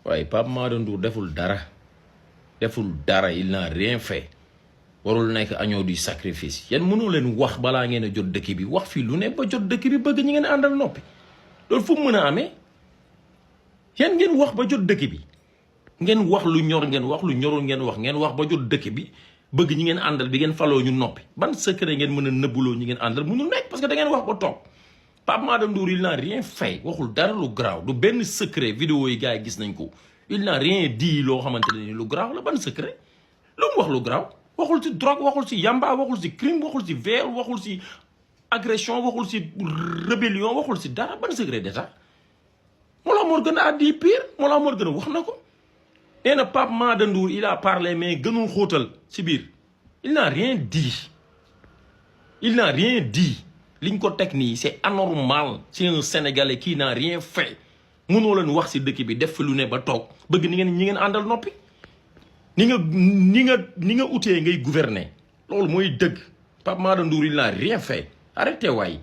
waaye Pape Mada Ndour deful dara il n'a rien fait warul nekk agneau du sacrifice yéen mënoo leen wax balaa ngeen a jot dëkk bi wax fii lu ne ba jot dëkk bi bëgg ñi ngeen àndal noppi loolu fu mu mën a amee yéen ngeen wax ba jot dëkk bi ngeen wax lu ñor ngeen wax lu ñorul ngeen wax ba jot dëkk bi bëgg ñi ngeen àndal bi ngeen faloo ñu noppi ban secret ngeen mën a nëbbuloo ñi ngeen àndal mënul nekk parce que da ngeen wax ba toog Pape Mada Ndour il n'a rien fait waxul dara lu garaaw du benn secret vidéo yi gars yi gis nañ ko il n'a rien dit loo xamante ne ni lu garaaw la ban secret lu mu wax lu garaaw waxul ci drogue waxul ci yamba waxul ci crime waxul ci viol waxul ci agression waxul ci rébellion waxul ci dara ban secret d'état Mollah Morgun a dit pire Mollah Morgun wax na ko nee na Pape Mada Ndour il a parlé mais gënul xóotal ci biir il n'a rien dit liñ ko teg nii c'est anormal c'est un Sénégalais qui n'a rien fait mënoo leen wax ci dëkk bi def fi lu ne ba toog bëgg ñi ngeen àndal noppi ni nga utee ngay gouverner loolu mooy dëgg Pape Mada Ndour il n'a rien fait arrêtez waay